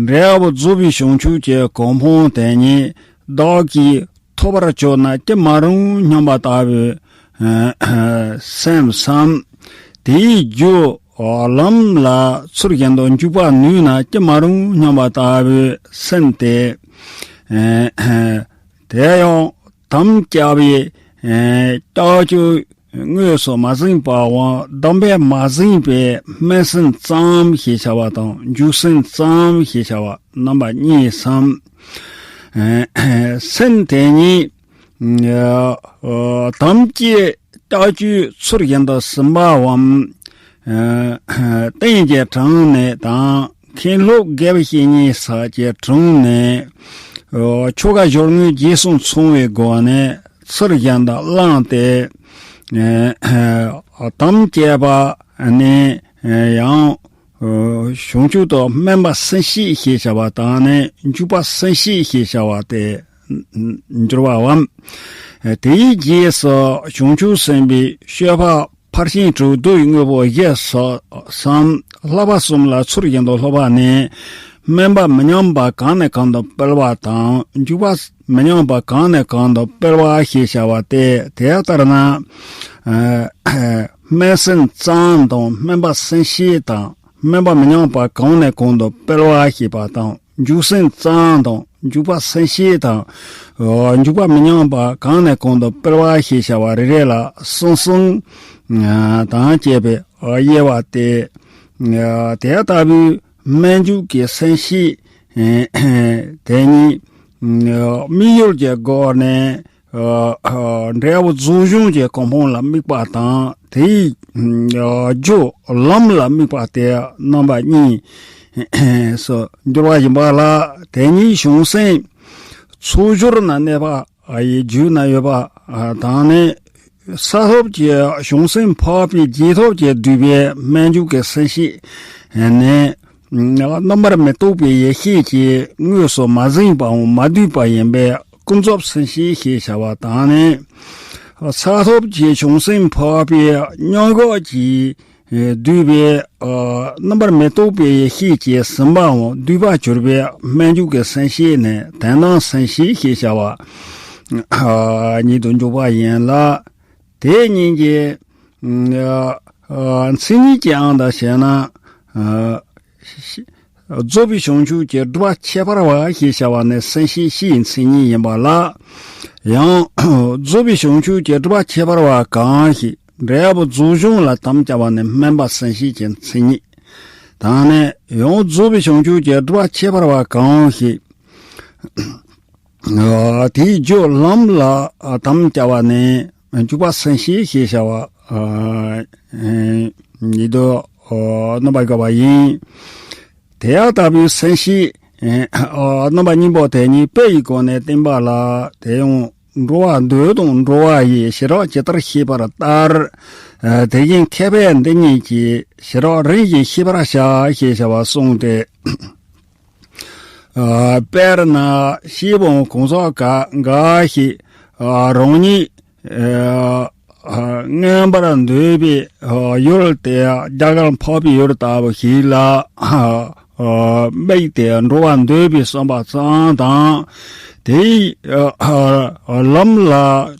འབྲས་བུ་རྫོགས་པའི་བྱང་ཆུབ་ཀྱི་གོ་འཕང་དེ་ཉིད་བདག་གིས་ཐོབ་པར་གྱུར་ན་ཅི་མ་རུང་སྙམ་པ་ལྟ་བུའི་སེམས་སམ། དེའི་རྒྱུ་ལམ་ལ་ཚུལ་བཞིན་དུ་འཇུག་པར་ནུས་ན་ཅི་མ་རུང་སྙམ་པ་ལྟ་བུའི་སེམས་ཏེ། དེ་ཡང་དམ་བཅའ་བའི་ལྕགས་ཀྱུས་དངོས་སུ་མ་ཟིན་པའམ་དམ་པས་མ་ཟིན་པའི་སྨིན་སེམས་ཙམ་ཞེས་བྱ་བ་དང་འཇུག་སེམས་ཙམ་ཞེས་བྱ་བ་རྣམ་པ་གཉིས་སམ། སེམས་དེ་ཉིད་དམ་བཅའི་ལྕགས་ཀྱུས་ཚུལ་བཞིན་དུ་ཟིན་པའམ། རྟེན་གྱི་དྲང་ནས་དང་མཁན་སློབ་དགེ་བའི་བཤེས་གཉེན་སོགས་ཀྱི་དྲུང་ནས་ཆོ་ག་སྦྱོར་དངོས་རྗེས་སུ་མཚུངས་པའི་སྒོ་ནས་ཚུལ་བཞིན་དུ་བླངས་ཏེ། དམ་བཅས་པ་ནི་ཡང་བྱང་ཆུབ་ཏུ་སྨིན་པ་སེམས་བསྐྱེད་ཞེས་བྱ་བ་དང་ནི་འཇུག་པ་སེམས་བསྐྱེད་ཞེས་བྱ་བ་སྟེ། འགྱུར་བའམ། དེའི་རྗེས་སུ་བྱང་ཆུབ་སེམས་དཔའི་སྤྱོད་པ་ཕར་ཕྱིན་དྲུག་བསྡུ་བའི་དངོས་པོ་བཞི་སོགས་སམ། བསླབ་པ་གསུམ་ལ་ཚུལ་བཞིན་དུ་སློབ་པ་ནི། སྨོན་པ་མི་ཉམས་པ་གང་ནས་གང་དུ་སྤེལ་བ་དང་། འཇུག་པ་མི་ཉམས་པ་གང་ནས་གང་དུ་སྤེལ་བ་ཞེས་བྱ་བ་སྟེ། དེ་ལྟར་ན། སྨིན་སེམས་ཙམ་དང་སྨོན་པ་སེམས་བསྐྱེད་དང་། སྨོན་པ་མི་ཉམས་པ་གང་ནས་གང་དུ་སྤེལ་བ་ཞེས་པ་དང་། འཇུག་སེམས་ཙམ་དང་འཇུག་པ་སེམས་བསྐྱེད་དང་། འཇུག་པ་མི་ཉམས་པ་གང་ནས་གང་དུ་སྤེལ་བ་ཞེས་བྱ་བ་རེ་རེ་ལ་གསུམ་གསུམ་དང་བཅས་པའི་དབྱེ་བ་སྟེ། དེ་ལྟ་བུའི་སྨོན་འཇུག་གི་སེམས་བསྐྱེད་དེ་ཉིད་དམིགས་ཡུལ་གྱི་སྒོ་ནས། འབྲས་བུ་རྫོགས་བྱང་གི་གོ་འཕང་ལ་དམིགས་པ་དང་དེའི་རྒྱུ་ལམ་ལ་དམིགས་པ་སྟེ་རྣམ་པ་གཉིས་སུ་འགྱུར་བ་ཡིན་པ་ལ། དེ་ཉིད་བྱང་སེམས་ཚོགས་སྦྱོར་ན་གནས་པ་ཡི་རྒྱུད་ན་ཡོད་པ་དང་ནི། ས་ཐོབ་ཀྱི་བྱང་སེམས་འཕགས་པའི་རྗེས་ཐོབ་ཀྱིས་བསྡུས་པའི་སྨོན་འཇུག་གི་སེམས་བསྐྱེད་ནི། རྣམ་པར་མི་རྟོག་པའི་ཡེ་ཤེས་ཀྱིས་དངོས་སུ་མ་ཟིན་པའམ་མ་བསྡུས་པ་ཡིན་པས་ཀུན་རྫོབ་སེམས་བསྐྱེད་ཞེས་བྱ་བ་དང་ནི། ས་ཐོབ་ཀྱི་བྱང་སེམས་འཕགས་པའི་མྱང་འགུགས་ཀྱིས་བསྡུས་པའི་རྣམ་པར་མི་རྟོག་པའི་ཡེ་ཤེས་ཀྱིས་ཟིན་པའམ་བསྡུས་པར་གྱུར་པའི་སྨོན་འཇུག་གི་སེམས་བསྐྱེད་ནི་དོན་དམ་སེམས་བསྐྱེད་ཞེས་བྱ་བ་ཉིད་དུ་འཇུག་པ་ཡིན་ལ། དེ་གཉིས་ཀྱི་མཚན་ཉིད་ཀྱི་དབང་དུ་བྱས་ན། རྫོགས་པའི་བྱང་ཆུབ་ཀྱི་སྒྲུབ་པ་ཁྱད་པར་བ་ཞེས་བྱ་བ་ནི་སེམས་བསྐྱེད་སྤྱིའི་མཚན་ཉིད་ཡིན་པ་ལ། ཡང་རྫོགས་པའི་བྱང་ཆུབ་ཀྱི་སྒྲུབ་པ་ཁྱད་པར་བ་གང་ཞིག་འབྲས་བུ་རྫོགས་བྱང་ལ་དམ་བཅའ་བ་ནི་སྨོན་པ་སེམས་བསྐྱེད་ཀྱི་མཚན་ཉིད་དང་ནི། ཡང་རྫོགས་པའི་བྱང་ཆུབ་ཀྱི་སྒྲུབ་པ་ཁྱད་པར་བ་གང་ཞིག་དེའི་རྒྱུ་ལམ་ལ་དམ་བཅའ་བ་ནི་འཇུག་པ་སེམས་བསྐྱེད་ཞེས་བྱ་བ་ཉིད་དུ་རྣམ་པར་དགར་བ་ཡིན། དེ་ཡང་ལྟ་བུའི་སེམས་བསྐྱེད་རྣམ་པ་གཉིས་པོ་དེ་ཉིད་དཔེ་ཡི་སྒོ་ནས་བསྟན་པ་ལ། དེ་ཡང་འགྲོ་བ་འདོད་དང་འགྲོ་བ་ཡི་ཞི་རགས་ཇི་ལྟར་ཤེས་པ་ལྟར། དེ་བཞིན་མཁས་པས་འདི་གཉིས་ཀྱི་ཞི་རགས་རིམ་བཞིན་ཤེས་པར་བྱ་ཞེས་བྱ་བ་གསུངས་ཏེ། དཔེར་ན་ཤེས་པའམ་གང་ཟག་ག་འགའ་ཞིག་རང་ཉིད་མངོན་པར་འདོད་པའི་ཡུལ་དེ་རྒྱ་གར་འཕགས་པའི་ཡུལ་ལྟ་བུ་ཞིག་ལ་དམིགས་ཏེ་འགྲོ་བར་འདོད་པའི་བསམ་པ་ཙམ་དང་། དེའི་ལམ་ལ་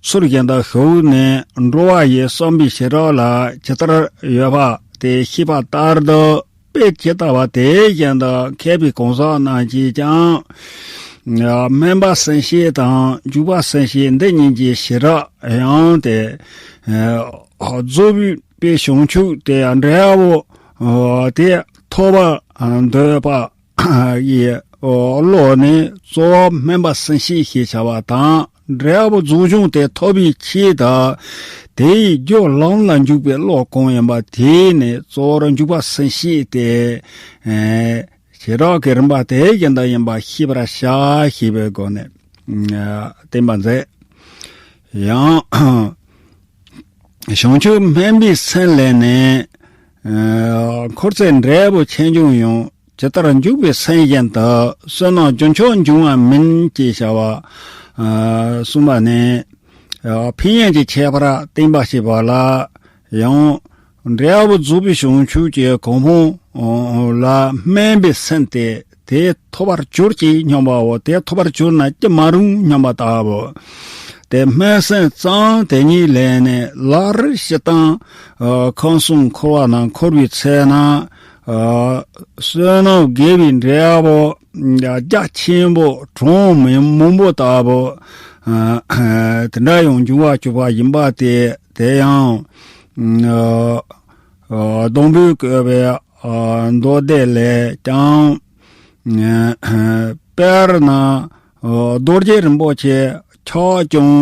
ཚུལ་བཞིན་དུ་ཞུགས་ནས་འགྲོ་བ་ཡི་བསམ་པའི་ཞི་རགས་ལ་ཇི་ལྟར་ཡོད་པ་དེ་ཤེས་པ་ལྟར་དུ། དཔེ་ཇི་ལྟ་བ་དེ་བཞིན་དུ་མཁས་པའི་གང་ཟག་རྣམས་ཀྱིས་ཀྱང་། སྨོན་པ་སེམས་བསྐྱེད་དང་འཇུག་པ་སེམས་བསྐྱེད་འདི་གཉིས་ཀྱི་ཞི་རགས་ཡང་དེ། རྫོགས་པའི་བྱང་ཆུབ་དེ་འབྲས་བུ་དེ་ཐོབ་པར་འདོད་པ་ཡི་བློ་ནི་གཙོ་བོ་སྨོན་པ་སེམས་བསྐྱེད་ཞེས་བྱ་བ་དང་། འབྲས་བུ་རྫོགས་བྱང་དེ་ཐོབ་པའི་ཆེད་དུ། དེའི་རྒྱུ་ལམ་ལ་འཇུག་པའི་བློ་གང་ཡིན་པ་དེ་ནི་གཙོ་བོར་འཇུག་པ་སེམས་བསྐྱེད་དེ། ཞི་རགས་ཀྱི་རིམ་པ་དེ་བཞིན་དུ་ཡིན་པ་ཤེས་པར་བྱ་ཞེས་པའི་སྒོ་ནས་བསྟན་པ་མཛད། ཡང་། བྱང་ཆུབ་སྨོན་པའི་སེམས་ལས་ནི། འཁོར་ཚེ་འབྲས་བུ་ཆེ་ཆུང་ཡང་། ཇི་ལྟར་འཇུག་པའི་སེམས་བཞིན་དུ། བསོད་ནམས་རྒྱུན་ཆགས་འབྱུང་བ་མིན། ཅེས་བྱ་བ་གསུངས་པ་ནི། ཕན་ཡོན་གྱི་ཁྱད་པར་བསྟན་པ་ཞེས་པ་ལ་ཡང་ འབྲས་བུ་རྫོགས་པའི་བྱང་ཆུབ་ཀྱི་གོ་འཕང་ལ་སྨོན་པའི་སེམས་དེ་དེ་ཐོབ་པར་གྱུར་ཅིག་སྙམ་པའོ། དེ་ཐོབ་པར་གྱུར་ན་ཅི་མ་རུང་སྙམ་པ་ལྟ་བུ། དེ་སྨོན་སེམས་ཙམ་དེ་ཉིད་ལས་ནས་སླར་སྤྱིར་བཏང་ཁམས་གསུམ་འཁོར་བ་ན་འཁོར་བའི་ཚེ་ན་བསོད་ནམས་དགེ་བའི་འབྲས་བུ་རྒྱ་ཆེན་པོ་གྲངས་མང་པོ་ལྟ་བུ་དེ་འདྲ་ཡང་འབྱུང་བར་གྱུར་པ་ཡིན་པ་དེ། དེ་ཡང་སྡོང་པོས་བཀོད་པའི་མདོ་སྡེ་ལས་ཀྱང་། དཔེར་ན་རྡོ་རྗེ་རིན་པོ་ཆེ་ཕྱག་རྐྱང་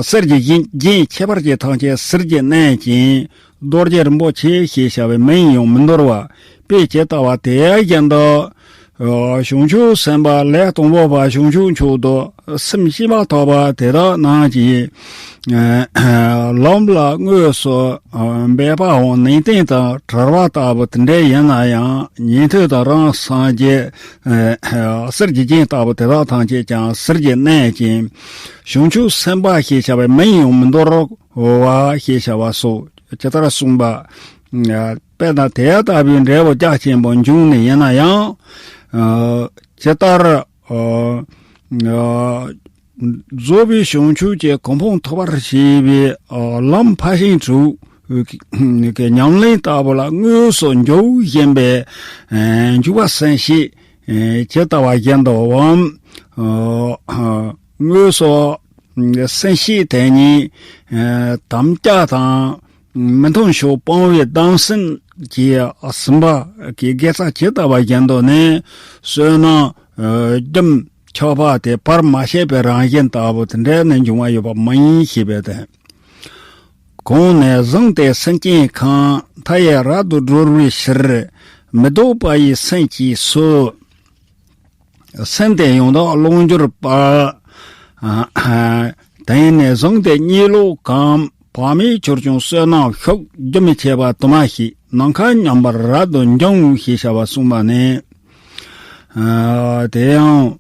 གསེར་གྱི་རྒྱན་ཁྱད་པར་ཅན་ཐམས་ཅད་གསེར་གྱིས་མནན་ཅིང་། རྡོ་རྗེ་རིན་པོ་ཆེ་ཞེས་བྱ་བའི་མིང་ཡང་མི་འདོར་བ། དཔེ་ཇི་ལྟ་བ་དེ་བཞིན་དུ། བྱང་ཆུབ་སེམས་དཔའ་ལས་དང་པོ་པ་བྱང་ཆུབ་མཆོག་ཏུ་སེམས་བསྐྱེད་པ་ཐོབ་པ་དེ་དག་རྣམས་ཀྱིས། ལམ་ལ་དངོས་སུ་འབད་པའམ་ནན་ཏན་དང་བྲལ་བ་ལྟ་བུ་དེ་འདྲ་ཡིན་ན་ཡང་། ཉན་ཐོས་དང་རང་སངས་རྒྱས་གསེར་གྱི་རྒྱན་ལྟ་བུ་དེ་དག་ཐམས་ཅད་ཀྱང་གསེར་གྱིས་མནན་ཅིང་། བྱང་ཆུབ་སེམས་དཔའ་ཞེས་བྱ་བའི་མིང་ཡང་མི་འདོར་བ་ཞེས་བྱ་བ་སོགས་ཇི་ལྟར་གསུངས་པ། དཔེར་ན་དེ་ལྟ་བུའི་འབྲས་བུ་རྒྱ་ཆེན་པོ་འབྱུང་ནི་ཡིན་ན་ཡང་། ཇི་ལྟར་རྫོགས་པའི་བྱང་ཆུབ་ཀྱི་གོ་འཕང་ཐོབ་པར་བྱེད་པའི་ལམ་ཕར་ཕྱིན་དྲུག་གི་ཉམས་ལེན་ལྟ་བུ་ལ་དངོས་སུ་འཇུག་བཞིན་པའི་འཇུག་པ་སེམས་བསྐྱེད་ཇི་ལྟ་བ་བཞིན་དུའམ། དངོས་སུ་སེམས་བསྐྱེད་དེ་ཉིད་དམ་བཅའ་དང་། མི་མཐུན་ཕྱོགས་སྤང་བའི་སྡོམ་སེམས་ཀྱིས་ཟིན་པ་གི་དགེ་རྩ་ཇི་ལྟ་བ་བཞིན་དུ་ནི་བསོད་ནམས་རྒྱུན་ཆགས་པ་དེ་བར་མ་ཆད་པའི་རང་བཞིན་ལྟ་བུ་དེ་འདྲ་ནི་འབྱུང་བ་ཡོད་པ་མ་ཡིན་ཞེས་པས་ཏེ། གང་ནས་བཟུང་སྟེ་སེམས་ཅན་གང་། མཐའ་ཡས་རབ་ཏུ་སྒྲོལ་བའི་ཕྱིར། མི་ལྡོག་པ་ཡི་སེམས་ཀྱིས་སུ། སེམས་དེ་ཡང་དག་བླང་གྱུར་པ། དེང་ནས་བཟུང་སྟེ་གཉིད་ལོག་གམ། བག་མེད་གྱུར་ཀྱང་བསོད་ནམས་ཤུགས། རྒྱུན་མི་འཆད་པ་དུ་མ་བྱས། ནམ་མཁའ་མཉམ་པར་རབ་ཏུ་འབྱུང་ཞེས་བྱ་བ་གསུངས་པ་ནི། དེ་ཡང་།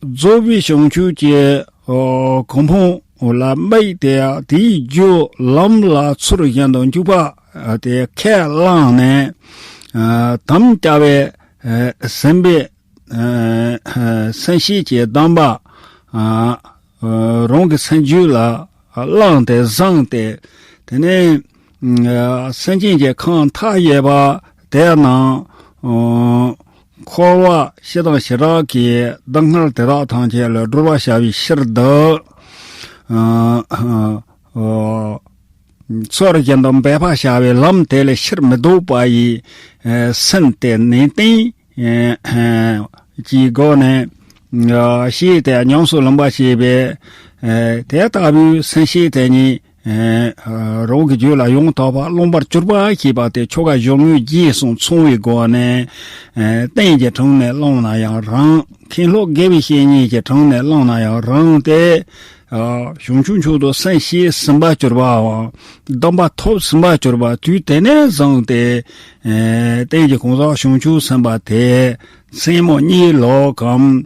རྫོགས་པའི་བྱང་ཆུབ་ཀྱི་གོ་འཕང་ལ་དམིགས་ཏེ། དེའི་རྒྱུ་ལམ་ལ་ཚུལ་བཞིན་དུ་འཇུག་པ་དེ་ཁས་བླངས་ནས། དམ་བཅའ་བའི་ཟིན་པའི་སེམས་བསྐྱེད་ཀྱི་སྡོམ་པ་རང་གི་སེམས་རྒྱུད་ལ་བླངས་ཏེ་བཟུང་སྟེ། དེ་ནས་སེམས་ཅན་གྱི་ཁམས་མཐའ་ཡས་པ་དེ་རྣམས། འཁོར་བ་སྤྱི་དང་བྱེ་བྲག་གི་སྡུག་བསྔལ་དེ་དག་ཐམས་ཅད་ལས་སྒྲོལ་བར་བྱ་བའི་ཕྱིར་དུ། ཚུལ་བཞིན་དུ་འབད་པར་བྱ་བའི་ལམ་དེ་ལས་ཕྱིར་མི་ལྡོག་པ་ཡི་སེམས་དེ་ནན་ཏན་གྱི་སྒོ་ནས་བཤད་དེ་ཉམས་སུ་ལེན་པར་བྱེད་པས། དེ་ལྟ་བུའི་སེམས་བསྐྱེད་དེ་ཉིད། རང་གི་རྒྱུད་ལ་ཡང་དག་པར་བླང་བར་གྱུར་པ་ཞེས་པ་དེ་ཆོ་ག་སྦྱོར་དངོས་རྗེས་གསུམ་ཚང་བའི་སྒོ་ནས། རྟེན་གྱི་དྲུང་ནས་བླངས་ན་ཡང་རུང་། མཁན་སློབ་དགེ་བའི་བཤེས་གཉེན་གྱི་དྲུང་ནས་བླངས་ན་ཡང་རུང་སྟེ། བྱང་ཆུབ་མཆོག་ཏུ་སེམས་བསྐྱེད་ཟིན་པར་གྱུར་པའམ། སྡོམ་པ་ཐོབ་ཟིན་པར་གྱུར་པ་དུས་དེ་ནས་བཟུང་སྟེ། རྟེན་གྱི་གང་ཟག་བྱང་ཆུབ་སེམས་དཔའ་དེ་མཚན་མོ་གཉིད་ལོག་གམ།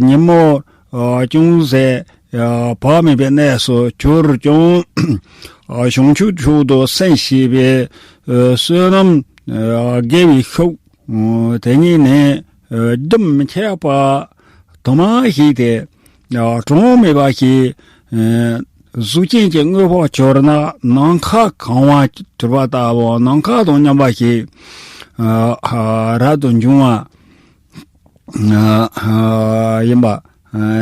ཉིན་མོ་ཅུང་ཟད་བག་མེད་པའི་གནས་སུ་གྱུར་ཀྱང་། བྱང་ཆུབ་མཆོག་ཏུ་སེམས་བསྐྱེད་པའི་བསོད་ནམས་དགེ་བའི་ཤུགས་དེ་ཉིད་ནི་རྒྱུན་མི་འཆད་པ་དུ་མ་ཞིག་སྟེ། གྲངས་མེད་པ་ཞིག་གཟུགས་ཅན་གྱི་དངོས་པོར་གྱུར་ན་ནམ་མཁའ་གང་བར་གྱུར་པ་ལྟ་བུ། ནམ་མཁའ་དང་མཉམ་པ་ཞིག་རབ་ཏུ་འབྱུང་བ། ཡིན་པ།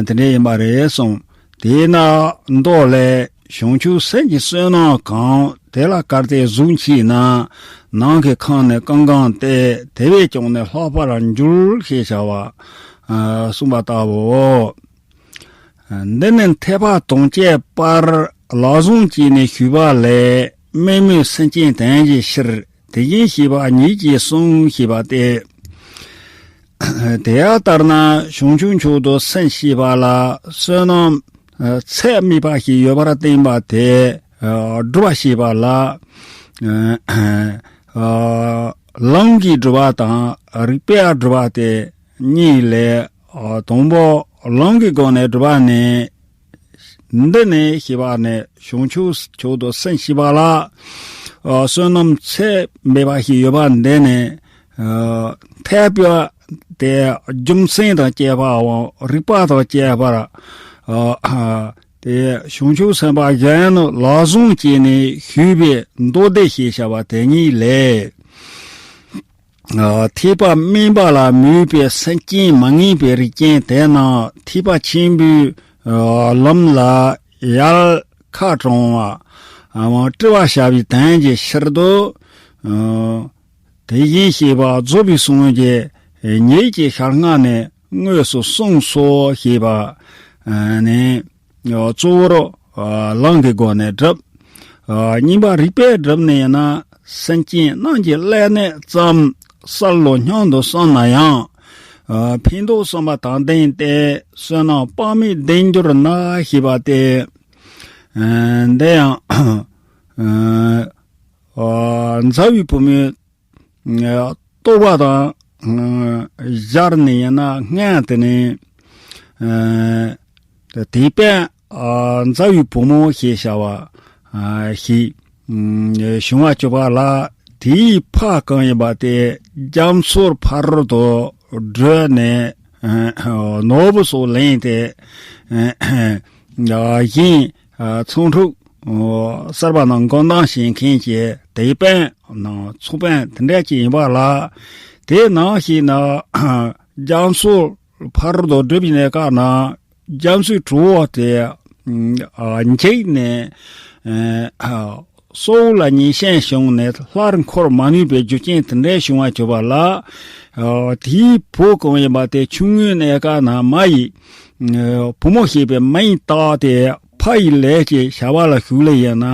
དེ་འདྲ་ཡིན་པ་རེད་གསུངས། དེས་ན་མདོ་ལས། བྱང་ཆུབ་སེམས་ཀྱི་བསོད་ནམས་གང་། དེ་ལ་གལ་ཏེ་གཟུགས་མཆིས་ན། ནམ་མཁའི་ཁམས་ནི་ཀུན་གང་སྟེ། དེ་བས་ཀྱང་ནི་ལྷག་པར་འགྱུར་ཞེས་བྱ་བ་གསུངས་པ་ལྟ་བུའོ། འདི་ནི་འཐད་པ་དང་བཅས་པར་ལག་བཟང་གིས་ནི་ཞུས་པ་ལས། དམན་མོས་སེམས་ཅན་དོན་གྱི་ཕྱིར། དེ་བཞིན་གཤེགས་པ་ཉིད་ཀྱིས་གསུངས་ཞེས་པ་སྟེ། དེ་ཡང་ལྟར་ན་བྱང་ཆུབ་མཆོག་ཏུ་སེམས་བསྐྱེད་པ་ལ་བསོད་ནམས་ཚད་མེད་པ་ཞིག་ཡོད་པར་བསྟན་པ་དེ་སྒྲུབ་པར་བྱེད་པ་ལ། ལམ་གྱིས་སྒྲུབ་པ་དང་རིགས་པས་སྒྲུབ་པ་སྟེ་གཉིས་ལས། དང་པོ་ལམ་གྱི་སྒོ་ནས་སྒྲུབ་པ་ནི། འདི་ནས་ཞེས་པ་ནས་བྱང་ཆུབ་མཆོག་ཏུ་སེམས་བསྐྱེད་པ་ལ། ཨ་བསོད་ནམས་ཚད་མེད་པ་ཞིག་ཡོད་པ་འདི་ནས། ཨ་ཐེག་པ་དེ་རྒྱུ་མཚན་དང་བཅས་པའམ་རིགས་པ་དང་བཅས་པར། ཨ་དེ་བྱང་ཆུབ་སེམས་དཔའ་གཞན་ནི་ལག་བཟུང་བྱས་ནས་ཞུས་པའི་མདོ་སྡེ་ཞེས་བྱ་བ་དེ་ཉིད་ལས། ཨ་ཐེག་པ་དམན་པ་ལ་མོས་པའི་སེམས་ཅན་མ་ངེས་པའི་རིགས་ཅན་དེ་རྣམས་ཐེག་པ་ཆེན་པོའི་ཨ་ལམ་ལ་ཡལ་ཁ་གྲང་བ། ཨ་དཀྲི་བར་བྱ་བའི་དོན་གྱི་ཕྱིར་དུ། ཨ་དེ་བཞིན་གཤེགས་པ་རྫོགས་པའི་སངས་རྒྱས་ཉིད་ཀྱི་ཞལ་སྔ་ནས་དངོས་སུ་གསུངས་སོ་ཞེས་པ་ནས། གཙོ་བོར་ལམ་གྱི་སྒོ་ནས་སྒྲུབ། གཉིས་པ་རིགས་པས་བསྒྲུབས་ནས་ན། སེམས་ཅན་རྣམས་ཀྱི་ཀླད་ནད་ཙམ་གསལ་ལོ་སྙམ་དུ་བསམ་ན་ཡང་། ཕན་འདོགས་བསམ་པ་དང་ལྡན་ཏེ་བསོད་ནམས་དཔག་མེད་ལྡན་གྱུར་ན་ཞེས་པ་སྟེ། འདི་ཡང་མཛའ་བོའི་བུ་མོའི་ལྟོ་བ་དང་སྦྱར་ནས་ཡིན་ན་སྔོན་དེ་ནས་དེད་དཔོན་མཛའ་བོའི་བུ་མོ་ཞེས་བྱ་བ་ཞིག་བྱུང་བ་གྱུར་པ་ལ། དེའི་ཕ་གང་ཡིན་པ་དེ་རྒྱ་མཚོར་ཕ་རོལ་ཏུ་བགྲོད་ནས་ནོར་བུ་སོགས་ལེན་ཏེ། གཞན་ཚོང་ཕྲུག་གསར་པ་རྣམས་འགོ་འདང་བྱེད་མཁན་གྱི་དེད་དཔོན་ནང་ཚོང་དཔོན་དེ་འདྲ་ཅིག་ཡིན་པ་ལ། དེ་ནང་བཞིན་ན་རྒྱ་མཚོ་ཕ་རོལ་ཏུ་བགྲོད་པའི་གནས་སྐབས་ན་རྒྱ་མཚོའི་གྲོག་པོ་དེ་འཇིགས་ནས་སྲོག་ལ་ཉེན་ཞན་བྱུང་ནས་སླར་འཁོར་མ་ནུས་པའི་རྒྱུ་རྐྱེན་དེ་འདྲ་བྱུང་བ་གྱུར་པ་ལ། དེའི་བུ་གང་ཡིན་པ་དེ་ཆུང་ངུའི་གནས་སྐབས་ན་མ་ཡི་བུ་མོ་ཞེས་པའི་མིང་བཏགས་ཏེ་ཕ་ཡི་ལས་ཀྱི་བྱ་བ་ལ་ཞུགས་ལེ་ཡིན་ན།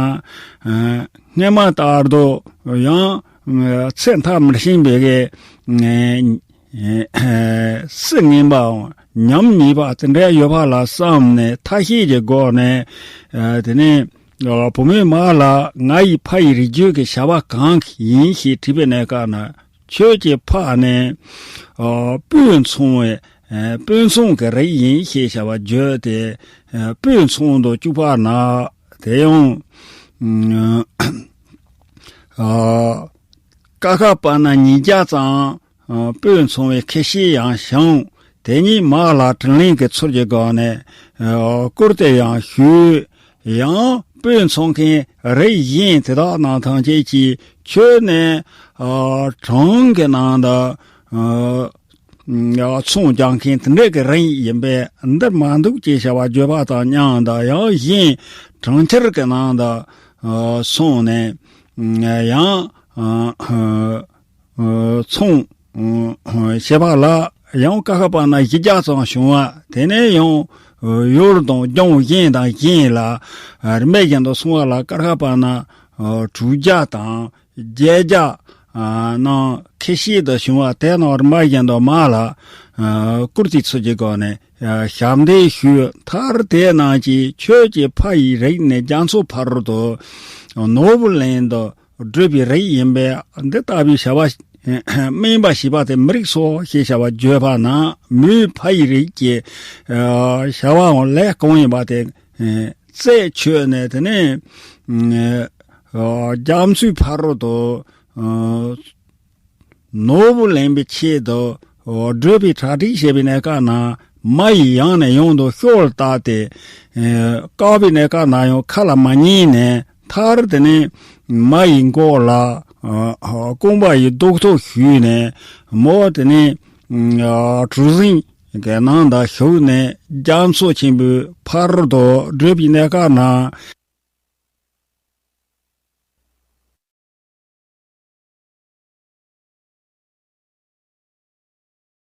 སྔོན་མ་ལྟར་དུ་ཡང་ཚེ་མཐའ་མི་ཕྱིན་པའི་སྲིད་ངན་པའམ་ཉམས་ཉེས་པ་དེ་འདྲ་ཡོད་པ་ལ་བསམ་ནས་ཐ་ཤལ་གྱི་སྒོ་ནས། དེ་ནས་བུ་མོའི་མ་ལ་ང་ཡི་ཕ་ཡི་རིགས་རྒྱུད་ཀྱི་བྱ་བ་གང་ཡིན་ཞེས་དྲིས་པའི་གནས་སྐབས་ན། ཁྱོད་ཀྱི་ཕ་ནི་ཨ་སྤོས་འཚོང་བའི་ཨ་སྤོས་འཚོང་གི་རིགས་ཡིན་ཞེས་བྱ་བ་བརྗོད་དེ། ཨ་སྤོས་འཚོང་དུ་བཅུག་པ་ན། དེ་ཡང་ཨ་ཀ་ཁ་པ་ན་ཉིས་བརྒྱ་ཙམ་ཨ་སྤོས་འཚོང་བའི་ཁེ་ཤེས་ཡང་བྱུང་། དེ་ཉིད་མ་ལ་དྲིན་ལན་གྱི་ཚུལ་གྱི་སྒོ་ནས་ཨ་བསྐུར་ཏེ་ཡང་ཞུས། ཡང་སྤོས་འཚོང་མཁན་རིགས་གཞན་དེ་དག་རྣམས་ཐམས་ཅད་ཀྱིས་ཁྱོད་ནི་ཨ་གྲོང་གི་ནང་དུ་ཨ་ཚོང་རྒྱག་མཁན་དེ་འདྲ་གི་རིགས་ཡིན་པས་འདིར་མ་འདུག་ཅེས་བྱ་བ་བརྗོད་པ་དང་མཉམ་དུ་ཡང་གཞན་གྲོང་ཁྱེར་གྱི་ནང་དུ་ཨ་སོང་ནས་ཡང་ཨ་ཚོང་བྱེད་པ་ལ་ཡང་ཀ་ཁ་པ་ན་བཞི་བརྒྱ་ཙམ་བྱུང་བ། དེ་ནས་ཡང་ཡུལ་དང་ལྗོངས་གཞན་དང་གཞན་ལ་རིམ་པ་བཞིན་དུ་སོང་བ་ལ། ཀ་ཁ་པ་ན་དྲུག་བརྒྱ་དང་བརྒྱད་བརྒྱ་རྣམས་ཁེ་ཤེས་དུ་བྱུང་བ། དེ་རྣམས་རིམ་པ་བཞིན་དུ་མ་ལ་བསྐུར་ཏེ་ཚུལ་གྱི་སྒོ་ནས་ཞབས་འདེགས་ཞུས། མཐར་དེ་རྣམས་ཀྱིས་ཁྱོད་ཀྱི་ཕ་ཡི་རིགས་ནི་རྒྱ་མཚོ་ཕ་རོལ་ཏུ་ནོར་བུ་ལེན་དུ་བགྲོད་པའི་རིགས་ཡིན་པས། འདི་ལྟ་བུའི་བྱ་བ་དམན་པ་བྱས་པ་དེ་མི་རིགས་སོ་ཞེས་བྱ་བ་བརྗོད་པ་ན། མོའི་ཕ་ཡི་རིགས་ཀྱི་བྱ་བའམ་ལས་གང་ཡིན་པ་དེ་རྩད་ཆོད་ནས། དེ་ནས་རྒྱ་མཚོའི་ཕ་རོལ་ཏུ་ནོར་བུ་ལེན་པའི་ཆེད་དུ་བགྲོད་པའི་གྲ་སྒྲིག་བྱེད་པའི་གནས་སྐབས་ན། མ་ཡིས་ཡང་ནས་ཡང་དུ་ཤོ་ལོ་བཏབ་སྟེ་བཀག་པའི་གནས་སྐབས་ན་ཡང་ཁ་ལ་མ་ཉན་ནས། མཐར་དེ་ནས་མ་ཡི་མགོ་ལ་རྐང་པ་ཡིས་རྡོག་ཐོ་གཞུས་ནས། མོ་དེ་ནས་གྲུ་གཟིངས་ཀྱི་ནང་དུ་ཞུགས་ནས་རྒྱ་མཚོ་ཆེན་པོའི་ཕ་རོལ་ཏུ་བགྲོད་པའི་གནས་སྐབས་ན།